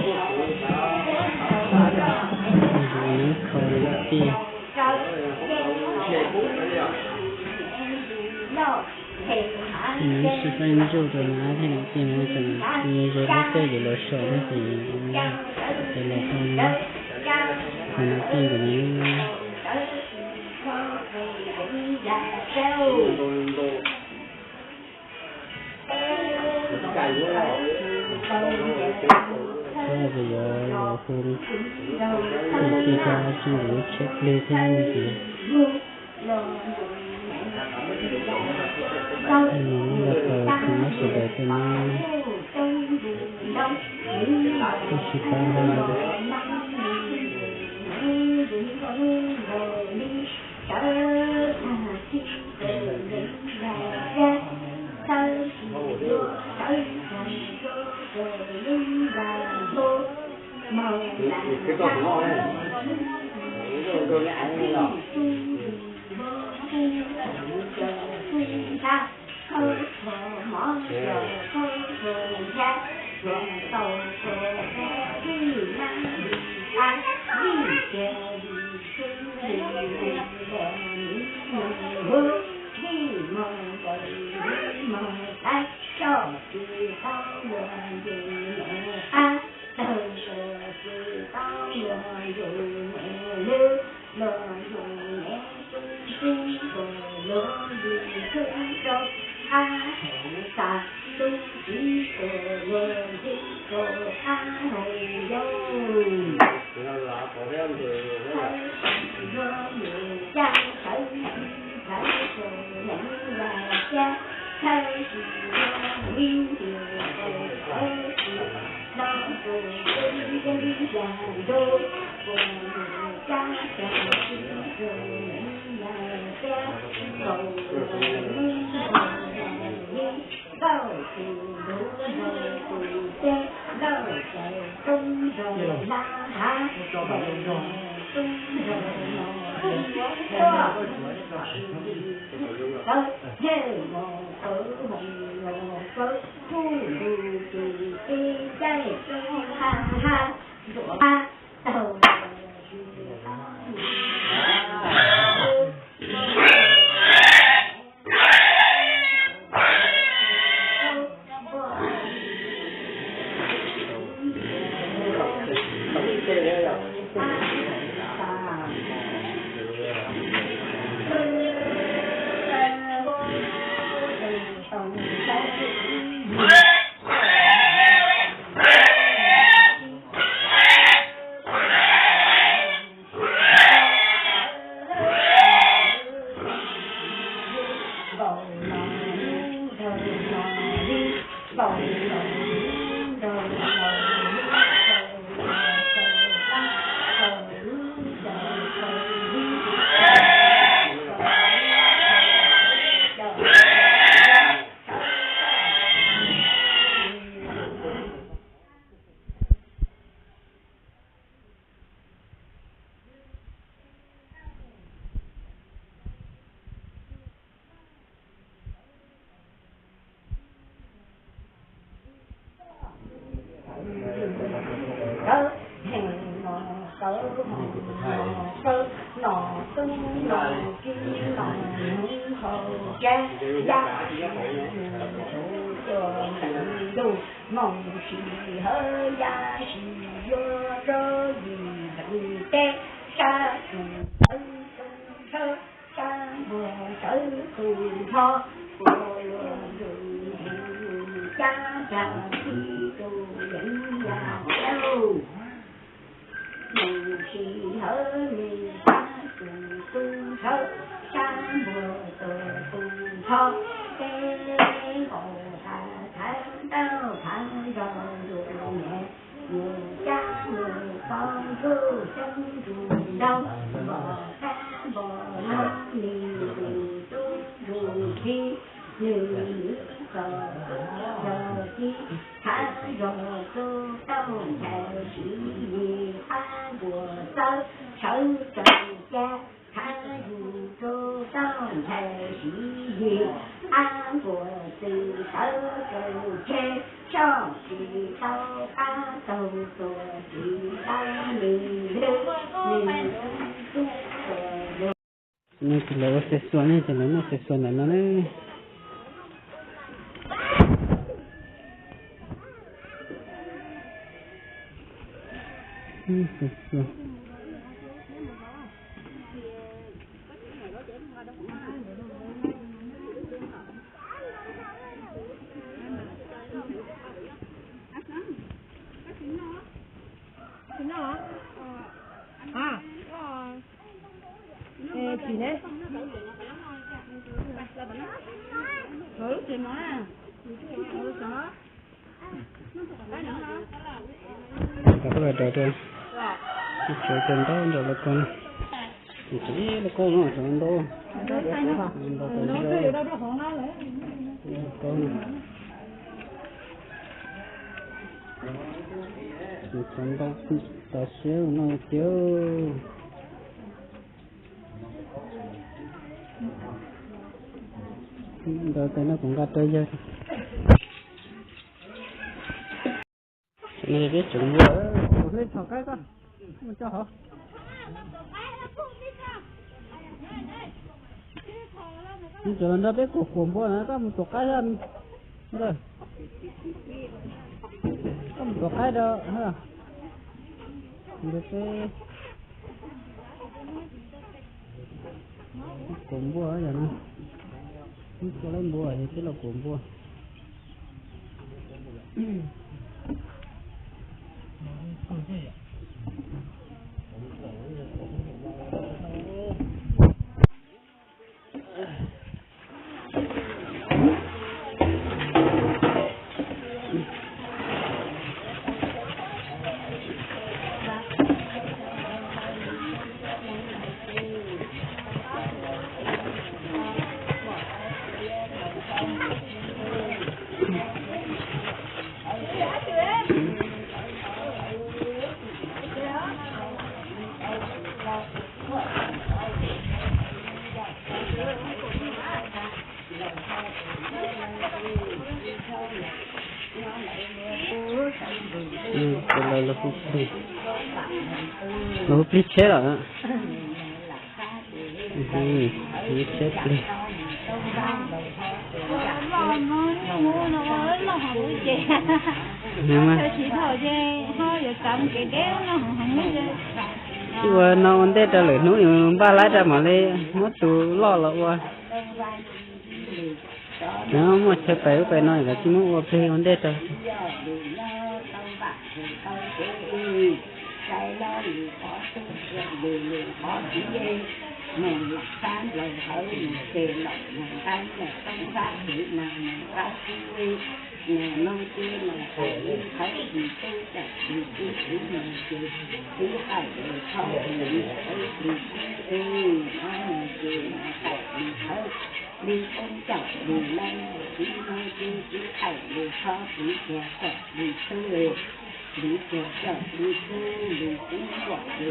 Ntawd kho tij, nws sib faib ntsuj rau nws ab thiab niam tij no, tseem ze lub txaj yuav los so thiab ces, ces los kho, kho niam tij ntawd. Tab sis yuav los hu niam tij thiab txij nkawm lub tsheb plig thiab no ces, no muab los tau tus mab sawv daws tej no, tab sis pab hab. Kawg heev no, kawg heev no, kawg no, tub no, kib no, hauv cab yaj, tus cua ntawm ntuj, moos sis hawv yaj sis yuav rau yim ntees teb, sab tus tawv tus ntshaw, sab npua tawv tus nrho, ua luaj ntuj cab cag tib tug yeev yaj lauj. Moos sis hawv me sab tus tub ntshaw, sab npua tus tus nrho, peb nkaus thav thav ntau thav nrog ntuj nyem, mus cab mus pov ntsuj xyoob ntsuj ntoo, npog qab npog no, nws tus tub ntsuj plig, nws txom tub zog ci, thav zog tub tauj nchais siv yig, qab npua txawb sawv rau cab, thav yug tub tauj nchais siv yig, qab npua txwv sawv rau ceg, Tsis tau qab tau tuag, tsis tau nws hlub, nws tub tuag yog. Nej tsis lawv ua xe xua, nej tsis lawv noj xe xua ntawm no ne. Xe xua. Tsis ne? Rov qab los rau, tsev cov ntaub nram lawv ko, tsev lawv ko no cov ntaub, ntaub, ntaub, cov ntaub tas siab no tiag. Ntawd tes no kuv nqa rau yawg. Peb tseem npua, hleb tso qaib koj mus tso hauv. Mus tso los nrog peb kuam kuam npua na, koj mus tuam qaib xwb. Koj mus tuam qaib rau, ntawd peb kuam npua yom na. Ib tug laib npua yog peb los kuam npua. Los hu plig tsheb lawm. Tsheb plig. Tsis ua no ua ntej rau lwm hnub npaj laib rau mam li muab tus loj los ua. Muaj chaw pem ub pem no los tsis muab ua plig ua ntej rau. Li koob caum li leej, tib no ces tib qaim li kho tib tiag kom li tub, li tiag kom li tub, li tub kom li,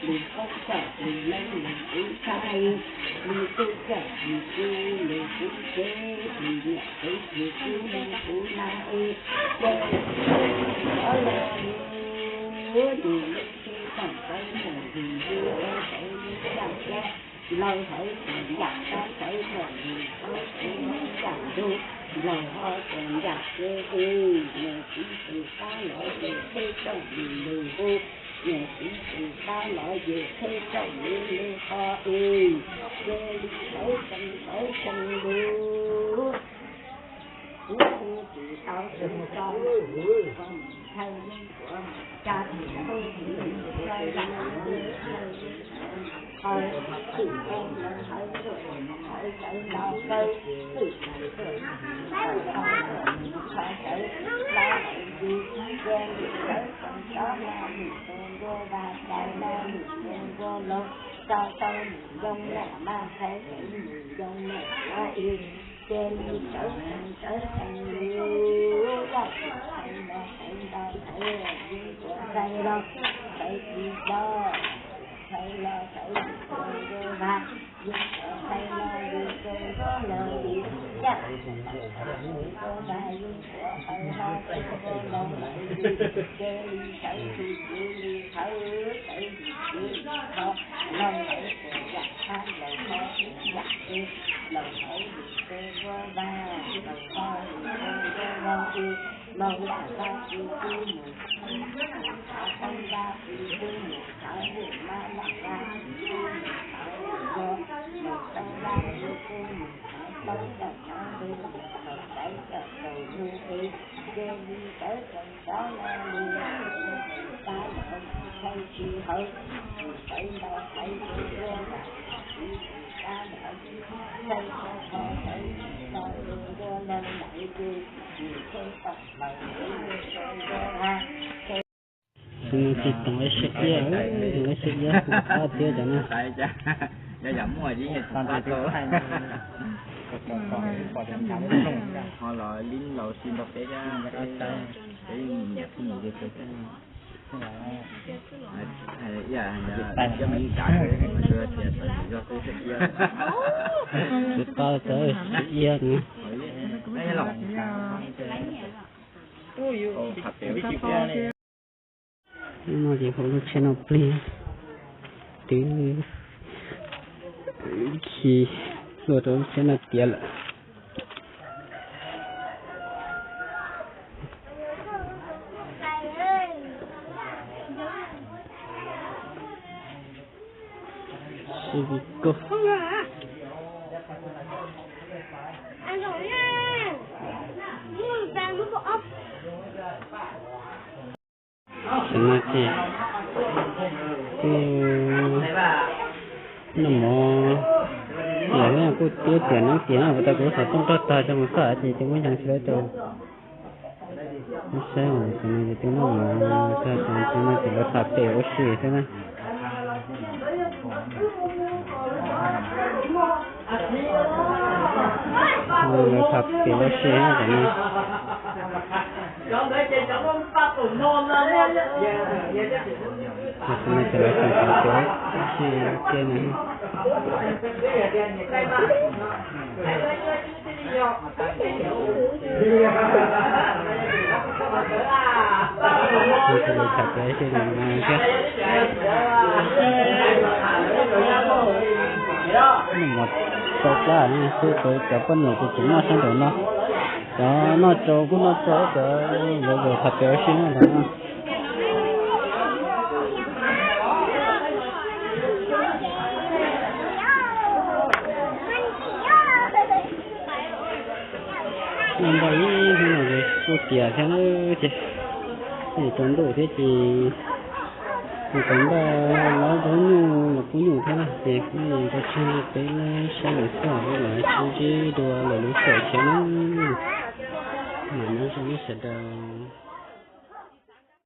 li koob caum li leej li tub saib, li tub caum li tub li tub teb, li niam teb li tub li tub na, ces ob leeg li, li tub tsis koom tau mus li, li tub teb li yam ces laus hauv ces yam tab txawv kom li, tub teb li yam lug, laus hauv ces yam ces es, niam txiv tus tab los ces teb tsoom li lug hu, niam txiv tus tab los ces teb tsoom li lug ho es, ces li txawv tsoom txawv tsoom lug. Kuv hu tsis tau tus tso, thawj yeej kuv tsa tus tub tus txawj lam qhov twm tau lawv hawv ruam hawv tawv los kawg, twm tau lawv hawv tawv los hawv tus, ces li txawv tsoom txawv los mus tus ntua vas cai los mus tus ntua los, tso tau mus yoo los mas txhais mus yoo los es, ces li txawv tsoom txawv tsoom lug, yaj txwv txhais los txhais nto txhais yeej kuv txais los txhais tsis tso, txhais los txhais mus tus ntua vas, yeej kuv txais los yeej tus ntua los li Tsis tau ib siab iab, ib siab iab qab thiab cov no. Ho los li laus si ntau peb, peb nyiam phooj ywg. Tsis tau txawj siab iab no. No ces hauv lub tsheb no plig twb khi luaj rau lub tsheb no tiav lawm. Sib vij koj. Tam no ces kuj noj mov, yog kuj tiab tiam neeb tiam no, puas tau kuv xov tooj rog tag coj mus xaj ces ces muab yees tsis tau rau. Saib tam no ces twb noj mov tag, tam no ces lawv tham pem ua si thiab na. Lawv tham pem ua si tam no. Tam no ces lawv tham pem ua si thiab na. Tham pem ua si thiab. Noj mov tau plab xwb, cov poj niam ces tseem noj sab nraum no. Cov noj tsau kuj noj tsau, cov lawv tham pem ua si no ntag no. Noj npaj ib hnub no ces kuj tiav thiab na, ces tsaus ntuj thiab ces tsaus ntuj, laub zaub nyuj los pub nyuj thiab na, ces kuj nrog tseg peb lub sab lawm xwb, los sib ntsib dua lwm lub sij hawm thiab na. Mam nyob zoo nej sawv daws.